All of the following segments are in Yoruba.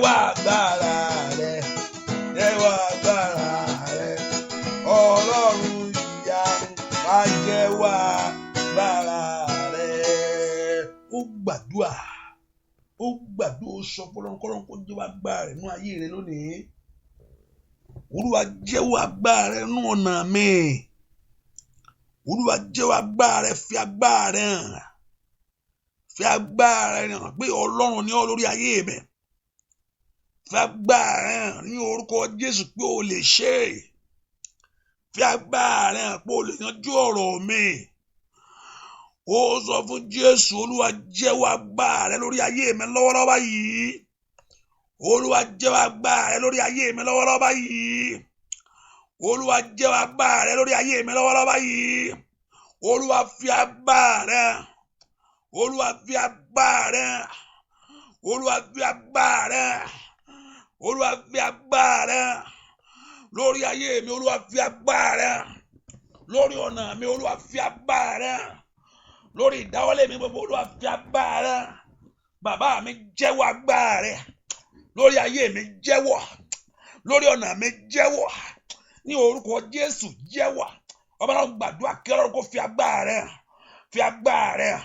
Jẹ́wọ́ agbára rẹ. Jẹ́wọ́ agbára rẹ. Ọlọ́run ìyanu, wá jẹ́wọ́ agbára rẹ. Ó gbàdúrà, ó gbàdúrà, ó sọ fọlọ́run kọ́lọ́run kó jẹ́wọ́ agbára rẹ̀ nú ayé rẹ lónìí. Olúwa, jẹ́wọ́ agbára rẹ nú ọ̀nà mi. Olúwa, jẹ́wọ́ agbára rẹ, fi agbára rẹ hàn, fi agbára rẹ hàn pé Ọlọ́run ní ọ lórí ayé mi. Fi agbára rẹ hàn ní orúkọ Jésù pé o lè ṣe é. Fi agbára rẹ hàn pé o lè yanjú ọ̀rọ̀ mi. Ó sọ fún Jésù, Olúwa, jẹ́wọ́ agbára rẹ lórí ayé mi lọ́wọ́lọ́wọ́ báyìí. Olúwa, jẹ́wọ́ agbára rẹ lórí ayé mi lọ́wọ́lọ́wọ́ báyìí. Olúwa, jẹ́wọ́ agbára rẹ lórí ayé mi lọ́wọ́lọ́wọ́ báyìí. Olúwa, fi agbára rẹ hàn. Olúwa, fi agbára rẹ hàn. Olúwa, fi agbára rẹ hàn. Olúwa, fi agbára rẹ hàn lórí ayé mi. Olúwa, fi agbára rẹ hàn lórí ọ̀nà mi. Olúwa, fi agbára rẹ hàn lórí ìdáwọ́lé mi gbogbo. Olúwa, fi agbára rẹ hàn. Bàbá mi, jẹ́wọ́ agbára rẹ lórí ayé mi, jẹ́wọ́ lórí ọ̀nà mi, jẹ́wọ́ ní orúkọ Jésù, jẹ́wọ́. Ọba náà, gbàdúrà kí Ọlọ́run kó fi agbára rẹ hàn, fi agbára rẹ hàn.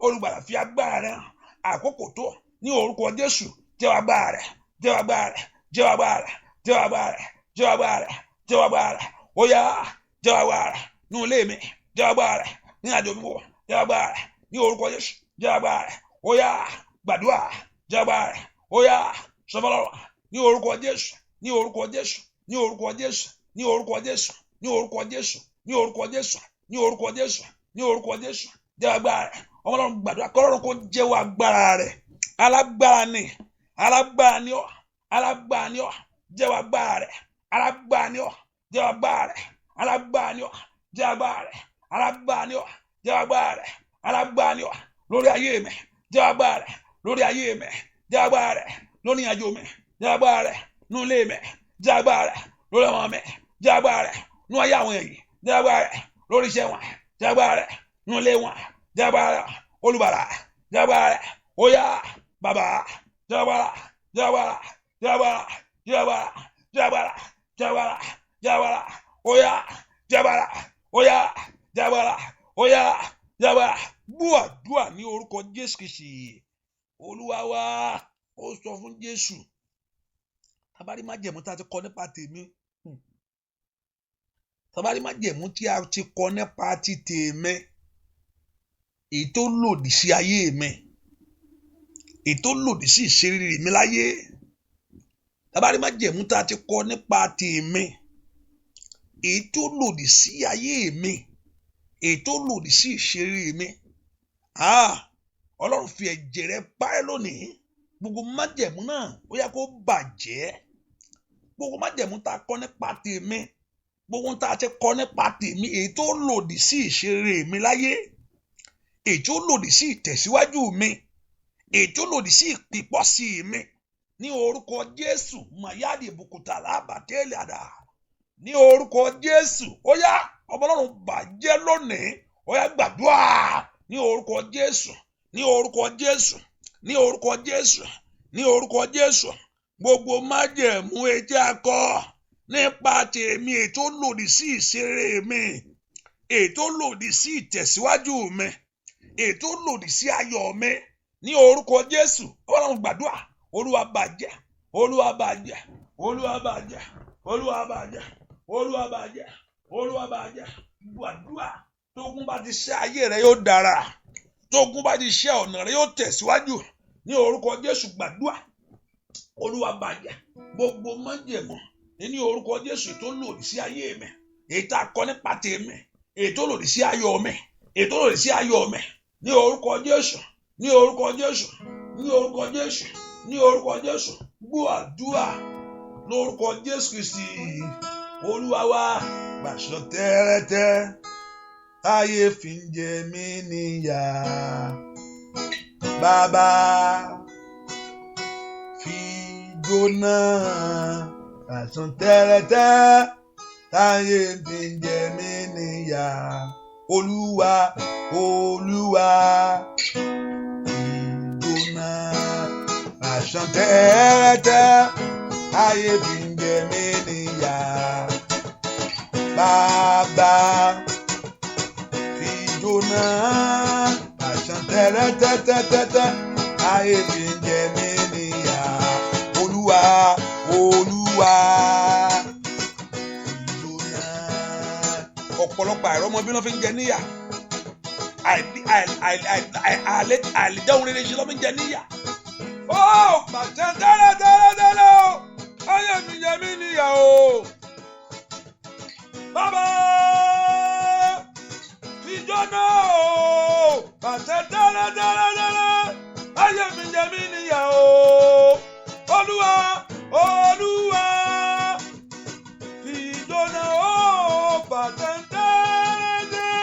Olùgbàlà, fi agbára rẹ hàn. Àkókò tó ní orúkọ Jésù. Jẹ́wọ́ agbára rẹ, jẹ́wọ́ agbára rẹ, jẹ́wọ́ agbára rẹ, jẹ́wọ́ agbára rẹ, jẹ́wọ́ agbára rẹ, jẹ́wọ́ agbára rẹ. Ó yá, jẹ́wọ́ agbára rẹ ní ilé mi, jẹ́wọ́ agbára rẹ ní àjò mi wọ̀, jẹ́wọ́ agbára rẹ ní orúkọ Jésù, jẹ́wọ́ agbára rẹ. Ó yá, gbàdúrà, jẹ́wọ́ agbára rẹ. Ó yá, sọ fọ́lọ́run ní orúkọ Jésù, ní orúkọ Jésù, ní orúkọ Jésù, ní orúkọ Jésù, ní orúkọ Jésù, ní orúkọ Jésù, ní orúkọ Jésù, ní orúkọ Jésù. Jẹ́wọ́ agbára rẹ. Ọmọ Ọlọ́run, gbàdúrà kọ́lọ́run kó jẹ́wọ́ agbára rẹ. Alágbára ni, alágbára ni ọ́, alágbára ni ọ́. Jẹ́wọ́ agbára rẹ. Alágbára ni ọ́, jẹ́wọ́ agbára rẹ. Alágbára ni ọ́, jẹ́wọ́ agbára rẹ. Alágbára ni ọ́, jẹ́wọ́ agbára rẹ. Alágbára ni ọ́ lórí ayé mi, jẹ́wọ́ agbára rẹ lórí ayé mi, jẹ́wọ́ agbára rẹ lórí àjò mi, jẹ́wọ́ agbára rẹ nínú ilé mi, jẹ́wọ́ agbára rẹ lórí ọmọ mi, jẹ́wọ́ agbára rẹ nínú ayé àwọn èyí, jẹ́wọ́ agbára rẹ lórí iṣẹ́ wọn, jẹ́wọ́ agbára rẹ nínú ilé wọn, jẹ́wọ́ agbára rẹ. Olùgbàlà, jẹ́wọ́ agbára rẹ. Ó yá, bàbá, jẹ́wọ́ agbára, jẹ́wọ́ agbára, jẹ́wọ́ agbára, jẹ́wọ́ agbára, jẹ́wọ́ agbára, jẹ́wọ́ agbára, jẹ́wọ́ agbára. Ó yá, jẹ́wọ́ agbára. Ó yá, jẹ́wọ́ agbára. Ó yá, jẹ́wọ́ agbára. Gbọ́ àdúrà ní orúkọ Jésù Kristi Olúwa wa. Ó sọ fún Jésù, tabari májẹ̀mú tá a ti kọ nípa tèmi, tabari májẹ̀mú tí a ti kọ nípa ti tèmi, èyí tó lòdì sí ayé mi, èyí tó lòdì sí ìṣeré mi láyé, tabari májẹ̀mú tá a ti kọ nípa tèmi, èyí tó lòdì sí ayé mi, èyí tó lòdì sí ìṣeré mi, ah, Ọlọ́run, fi ẹ̀jẹ̀ rẹ̀ parẹ́ lónìí. Gbogbo májẹ̀mú náà, ó yẹ kó bàjẹ́. Gbogbo májẹ̀mú tá a kọ nípa tèmi, gbogbo tá a ti kọ nípa tèmi, èyí tó lòdì sí ìṣeré mi láyé, èyí tó lòdì sí ìtẹ̀síwájú mi, èyí tó lòdì sí ìpípọ́sí mi, ní orúkọ Jésù, mayadi bukuta lábàtẹ́lẹ̀ àdá, ní orúkọ Jésù, ó yá, ọmọ Ọlọ́run, bàjẹ́ lónìí. Ó yá, gbàdúrà ní orúkọ Jésù, ní orúkọ Jésù, ní orúkọ Jésù, ní orúkọ Jésù. Gbogbo májẹ̀mú etí akọ nípa tèmi, èyí tó lòdì sí ìṣeré mi, èyí tó lòdì sí ìtẹ̀síwájú mi, èyí tó lòdì sí ayọ̀ mi, ní orúkọ Jésù, Ọlọ́run, gbàdúrà. Olúwa, bàjẹ́. Olúwa, bàjẹ́. Olúwa, bàjẹ́. Olúwa, bàjẹ́. Olúwa, bàjẹ́. Olúwa, bàjẹ́. Gbàdúrà. Tógun bá ti ṣe, ayé rẹ yóò dára. Tógun bá ti ṣe, ọ̀nà rẹ yóò tẹ̀síwájú ní orúkọ Jésù. Gbàdúrà. Olúwa, bàjẹ́ gbogbo májẹ̀mú ní orúkọ Jésù tó lòdì sí ayé mi, èyí tá a kọ nípa tèmi, èyí tó lòdì sí ayọ̀ mi, èyí tó lòdì sí ayọ̀ mi, ní orúkọ Jésù, ní orúkọ Jésù, ní orúkọ Jésù, ní orúkọ Jésù. Gbọ́ àdúrà lórúkọ Jésù Kristi Olúwa wa. Gbàṣọ tẹ́rẹ́tẹ́ táyé fi ń jẹ mí níyà, bàbá, fi jóná. Gbàṣọ tẹ́rẹ́tẹ́ táyé fi ń jẹ mí níyà, Olúwa, Olúwa, fi jóná. Gbàṣọ tẹ́rẹ́tẹ́. Ayé fi ń jẹ mí níyà. Bàbá fi jóná pàṣán tẹ́rẹ́tẹ́tẹ́tẹ́. Ayé fi ń jẹ mí níyà. Olúwa, Olúwa fi jóná. Ọ̀pọ̀lọpọ̀ àìrọ́mọbí ló fi ń jẹ níyà. Àìlèdẹ́hùn rere ṣe ló fi ń jẹ níyà. Ó pàṣán tẹ́rẹ́tẹ́rẹ́tẹ́rẹ́ o. Ayé mi jẹ mí níyà o. Bàbá fi jóná o. Pàṣán tẹ́rẹ́tẹ́rẹ́tẹ́rẹ́. Ayé mi jẹ mí níyà o. Olúwa, Olúwa fi jóná o. Pàṣán tẹ́rẹ́tẹ́rẹ́.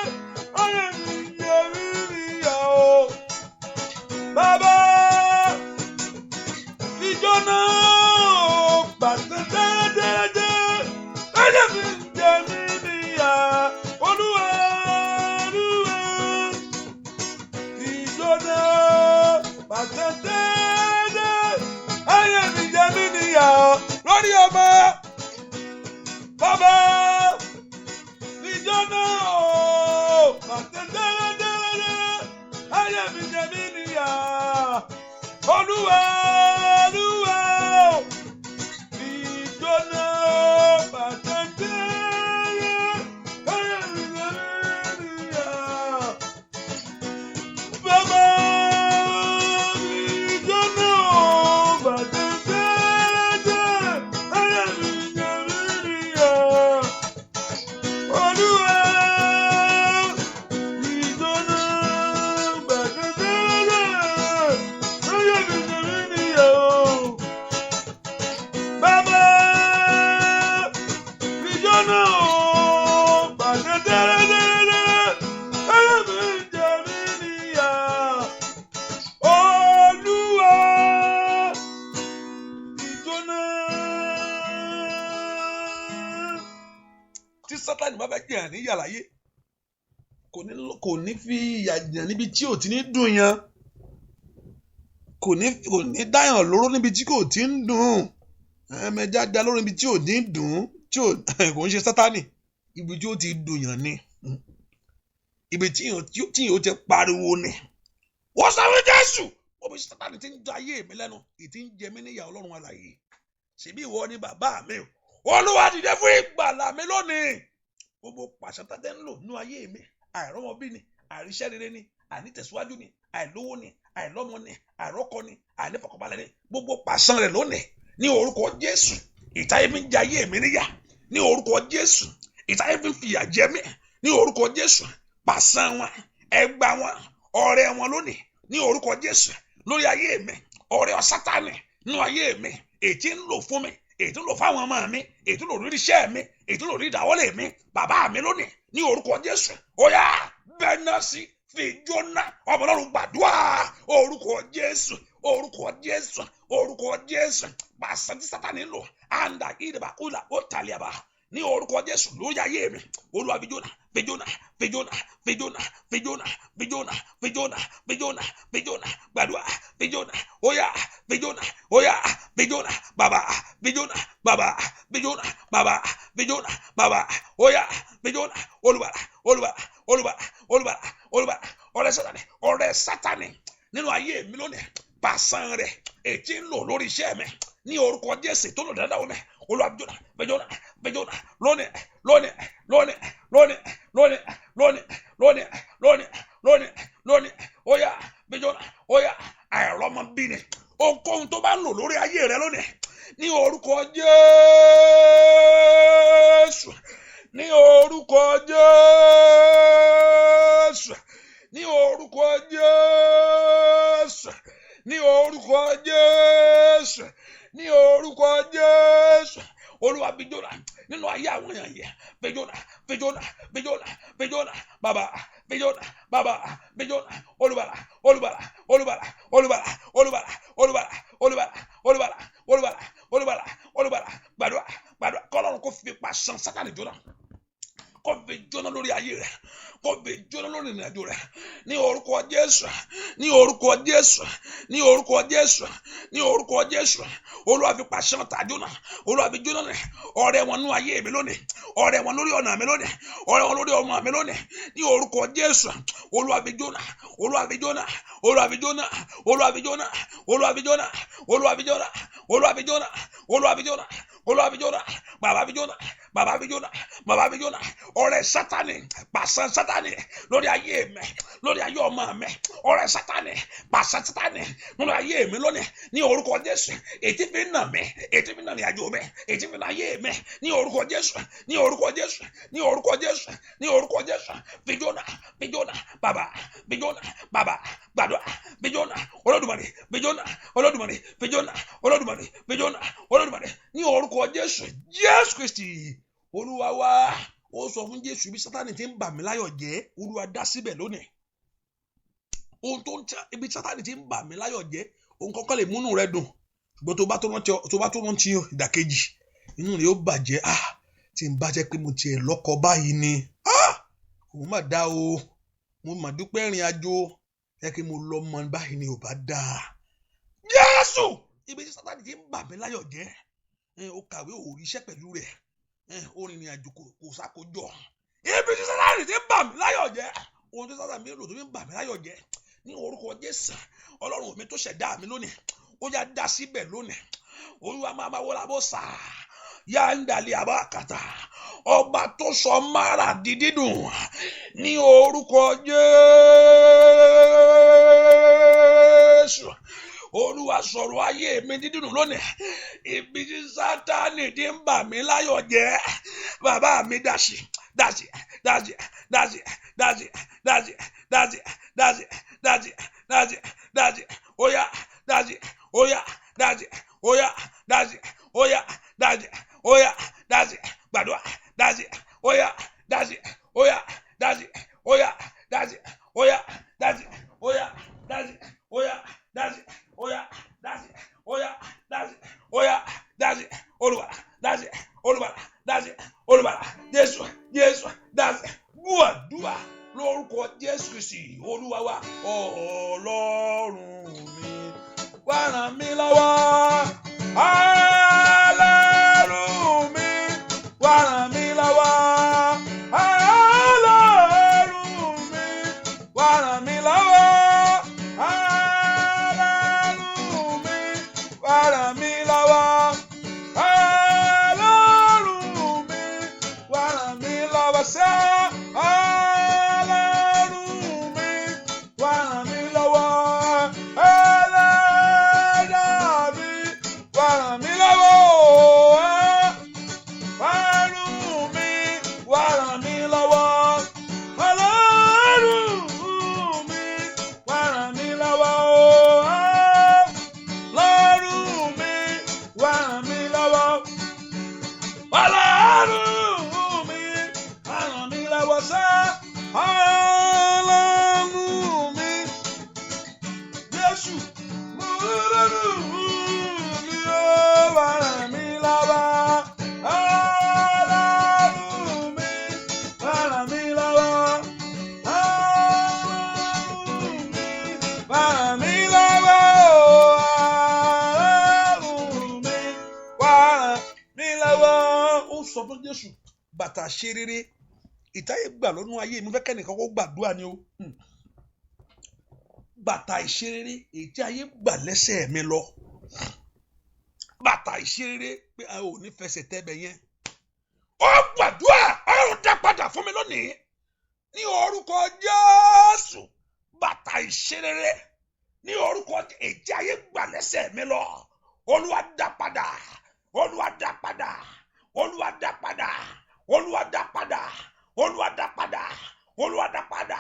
Ayé mi jẹ mí níyà o. Bàbá fi jóná o. Pàṣán tẹ́rẹ́tẹ́rẹ́. Ayé mi jẹ mí níyà. Olúwa, Olúwa fi jóná. Pàṣán tẹ́rẹ́tẹ́rẹ́. Ayé mi jẹ mí níyà. Lórí ọmọ. Bàbá fi jóná o. Pàṣán tẹ́rẹ́tẹ́rẹ́. Ayé mi jẹ mí níyà. Olúwa, Olúwa fi jóná. Pàṣán tẹ́rẹ́tẹ́rẹ́. Ayé mi jẹ mí níyà. Bàbá fi jóná. Pàṣán tẹ́rẹ́tẹ́rẹ́. Ayé mi jẹ mí níyà. Olúwa fi jóná. Pàṣán tẹ́rẹ́tẹ́rẹ́. Ayé mi jẹ mí níyà o. Bàbá fi jóná o. Pàṣán tẹ́rẹ́tẹ́rẹ́. Ayé mi jẹ mí níyà. Olúwa fi jóná. Tí Sátánì bá fẹ́ jẹ̀yàn níyà láyé, kò ní fi ìyà jẹ̀yàn níbi tí ò ti ní dùn yàn. Kò ní dáyàn lóró níbi tí kò ti ń dùn. Ẹ̀ẹ̀mẹja dá lóró níbi tí ò ní dùn, tí ò kò ń ṣe Sátánì. Ibi tí ó ti dùn yàn ni. Ibi tí yóò ti pariwo ni. Wọ́n sọ fún Jésù. Wọ́n bí Sátánì ti ń jẹ ayé mi lẹ́nu, ìtí ń jẹ mí níyà Ọlọ́run alààyè. Ṣèbí ìwọ ni bàbá mi. Olúwa dìde fún ìgbàlà mi lónìí. Gbogbo pàṣán tẹ́tẹ́ ń lò nínú ayé mi. Àìrọ́mọbí ni, àìríṣẹ́ rere ni, àìnítẹ̀síwájú ni, àìlówó ni, àìlọ́mọ ni, àìrọ́kọ ni, àìnífọ̀kànbalẹ̀ ni. Gbogbo pàṣán rẹ̀ lónìí ní orúkọ Jésù. Ìtayé fi ń jẹ ayé mi níyà ní orúkọ Jésù. Ìtayé fi ń fìyà jẹ mí ní orúkọ Jésù. Pàṣán wọn, ẹgbà wọn, ọrẹ wọn lónìí ní orúkọ Jésù. Lórí ayé mi, ọrẹ Sátánì nínú ayé mi, èyí tí ń lò fún mi, èyí tí ń lò fáwọn ọmọ mi, èyí tí ń lò lórí iṣẹ́ mi, èyí tí ń lò lórí ìdáwọ́lé mi, bàbá mi lónìí ní orúkọ Jésù. Ó yá, bẹ́ẹ̀ náà sí fi jóná. Ọmọ Ọlọ́run gbàdúrà. Orúkọ Jésù, orúkọ Jésù, orúkọ Jésù. Pàṣán tí Sátánì ń lò, àǹdà ìdìbà kúlà ó tàlíàbà ní orúkọ Jésù lórí ayé mi. Olúwa fi jóná, fi jóná, fi jóná, fi jóná, fi jóná, fi jóná, fi jóná, fi jóná, fi jóná. Gbàdúrà, fi jóná. Ó yá, fi jóná. Ó yá, fi jóná. Bàbá fi jóná, bàbá fi jóná, bàbá fi jóná, bàbá. Ó yá, fi jóná. Olúwa, Olúwa, Olúwa, Olúwa, Olúwa. Ọrẹ Sátánì, ọrẹ Sátánì nínú ayé mi lónìí, pàṣán rẹ̀ ètí ń lò lórí iṣẹ́ mi ní orúkọ Jésù tó lò dáadáa wọ́n mi. Olúwa fi jóná, fi jóná, fi jóná lónìí, lónìí, lónìí, lónìí, lónìí, lónìí, lónìí, lónìí, lónìí, lónìí. Ó yá, fi jóná. Ó yá, àìrọ́mọbí ni ohunkóhun tó bá ń lò lórí ayé rẹ lónìí ní orúkọ Jésù, ní orúkọ Jésù, ní orúkọ Jésù, ní orúkọ Jésù, ní orúkọ Jésù. Olúwa fi jóná nínú ayé àwọn èèyàn yẹn. Fi jóná, fi jóná, fi jóná, fi jóná. Bàbá fi jóná, bàbá fi jóná. Olúwa, Olúwa, Olúwa, Olúwa, Olúwa, Olúwa, Olúwa, Olúwa, Olúwa, Olúwa, Olúwa. Gbàdúrà, gbàdúrà. Kọ́lọ́run kò fi pàṣán Sátánì jóná, kó fi jóná lórí ayé rẹ, kó fi jóná lórí ìrìnàjò rẹ ní orúkọ Jésù, ní orúkọ Jésù, Ní orúkọ Jésù, ní orúkọ Jésù, Olúwa fi pàṣán ọ̀tá jóná. Olúwa fi jóná lónìí. Ọrẹ wọn nú ayé mi lónìí, ọrẹ wọn lórí ọ̀nà mi lónìí, ọrẹ wọn lórí ọmọ mi lónìí. Ní orúkọ Jésù, Olúwa fi jóná, Olúwa fi jóná, Olúwa fi jóná, Olúwa fi jóná, Olúwa fi jóná, Olúwa fi jóná, Olúwa fi jóná, Olúwa fi jóná, Olúwa fi jóná, bàbá fi jóná, bàbá fi jóná, bàbá fi jóná. Ọrẹ Sátani, pàṣán Sátani lórí ayé mi, lórí ayé ọmọ mi, ọrẹ Sátani, pàṣán Sátani lórí ayé mi lónìí. Ní orúkọ Jésù, ètí fi ń nà mí, ètí fi ń nà ní àjò mi, ètí fi ń nà ayé mi, ní orúkọ Jésù, ní orúkọ Jésù, ní orúkọ Jésù, ní orúkọ Jésù, fi jóná, fi jóná, bàbá fi jóná, bàbá gbàdúrà, fi jóná, Olódùmarè fi jóná, Olódùmarè fi jóná, Olódùmarè fi jóná, Olódùmarè, ní orúkọ Jésù, Jésù Kristi Olúwa wa. Ó sọ fún Jésù, bí Sátani ti ń bà mí láyọ̀ jẹ́, Olúwa dá síbẹ̀ lónìí. Ohun tó ń tẹ ibi Sátani ti ń bà mí láyọ̀ jẹ́, ohun kọ́kọ́ lè múnú rẹ dùn, ṣùgbọ́n tó bá tó rántí ìdàkejì, inú rẹ ó bàjẹ́. Ah, tí n bá jẹ́ pé mo tiẹ̀ lọ́kọ báyìí ni, ah, òun mà dá o, mo mà dúpẹ́ ìrìn àjò ẹ kí mo lọ mọ báyìí ni ò bá dáa. Jésù, ibi tí Sátani ti ń bà mí láyọ̀ jẹ́, ó kàwé, ò ríṣẹ́ pẹ̀lú rẹ̀, ó rìnrìn àjò, kò sákòjọ. Ibi tí Sátani ti ń bà mí láyọ̀ jẹ́, ohun tí Sátani mi lò tó fi ń bà mí láyọ̀ jẹ́, ní orúkọ Jésù, Ọlọ́run mi tó ṣẹ̀dá mi lónìí, ó yá, dá síbẹ̀ lónìí. Olúwa máa ma wọlé abọ́ sà yáńdàlẹ̀ àbákàtà, ọba tó sọ Mara di dídùn, ní orúkọ Jésù, Olúwa sọ̀rọ̀ ayé mi dídùn lónìí. Ibi tí Sátánì ti ń bà mí láyọ̀ jẹ́, bàbá mi dàsí, dàsí, dàsí, dàsí, dàsí, dàsí, dàsí, dàsí, dàsí, dàsí, dàsí, óyá dàsí, óyá dàsí, óyá dàsí, óyá dàsí, óyá dàsí, gbàdúrà, dàsí, óyá dàsí, óyá dàsí, óyá dàsí, óyá dàsí, óyá dàsí, óyá dàsí, óyá dàsí, óyá dàsí, óyá dàsí, Olúwa dàsí, Olúwa dàsí, Olúwa Jésù, Jésù dàsí. Gbàdúrà lórúkọ Jésù Kristi Olúwa wa. Ọlọ́run mi, wá ràn mí lọ́wọ́. Ọlọ́run mi, wá ràn mí lọ́wọ́. Ọlọ́run mi, wá ràn mí lọ́wọ́. Ọlọ́run mi, wá ràn mí lọ́wọ́. Ọlọ́run mi, wá ràn mí lọ́wọ́ sẹ́. Ọlọ́run mi, wá ràn mí lọ́wọ́. Ẹlẹ́dàá mi, wá ràn mí lọ́wọ́. Ọlọ́run mi, wá ràn mí lọ́wọ́. Ọlọ́run mi, wá ràn mí lọ́wọ́. Ọlọ́run mi, wá ràn mí lọ́wọ́. Ọlọ́run mi, wá ràn mí lọ́wọ́ sẹ́. Ọlọ́run mi, Jésù, Ọlọ́run mi, ó wá ràn mí lọ́wọ́. Ọlọ́run mi, wá ràn mí lọ́wọ́. Ọlọ́run mi, wá ràn mí lọ́wọ́. Ọlọ́run mi, wá ràn mí lọ́wọ́. Ó sọ fún Jésù, bàtà ṣe rere ìtayé gbà lọ́nà ayé mi, fẹ́ kẹ́nìkan kó gbàdúrà ni o. Bàtà ìṣerere èyí tí ayé gbà lẹ́sẹ̀ mi lọ, bàtà ìṣerere pé a ò ní fẹsẹ̀ tẹ́bẹ̀ yẹn, ó gbàdúrà, Ọlọ́run dá padà fún mi lónìí ní orúkọ Jésù. Bàtà ìṣerere ní orúkọ èyí tí ayé gbà lẹ́sẹ̀ mi lọ, Olúwa dá padà, Olúwa dá padà, Olúwa dá padà, Olúwa dá padà, Olúwa dá padà, Olúwa dá padà,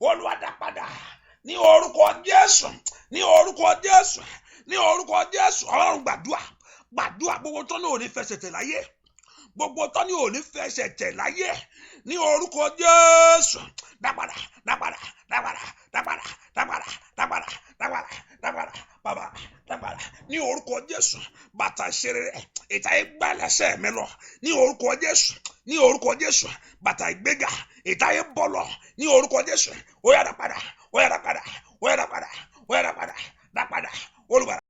Olúwa dá padà ní orúkọ Jésù, ní orúkọ Jésù, ní orúkọ Jésù. Ọlọ́run, gbàdúrà, gbàdúrà. Gbogbo tó ní òní fẹsẹ̀ tẹ̀ láyé, gbogbo tó ní òní fẹsẹ̀ tẹ̀ láyé, ní orúkọ Jésù, dápadà, dápadà, dápadà, dápadà, dápadà, dápadà, dápadà, dápadà, bàbá dápadà ní orúkọ Jésù. Bàtà ìṣeré ìta ìgbàlẹsẹ mi lọ ní orúkọ Jésù, ní orúkọ Jésù. Bàtà ìgbéga ìta ìbọlọ ní orúkọ Jésù, ó yá, dápadà, ó yá, dápadà, ó yá, dápadà, ó yá, dápadà, dápadà. Olùgbàlà.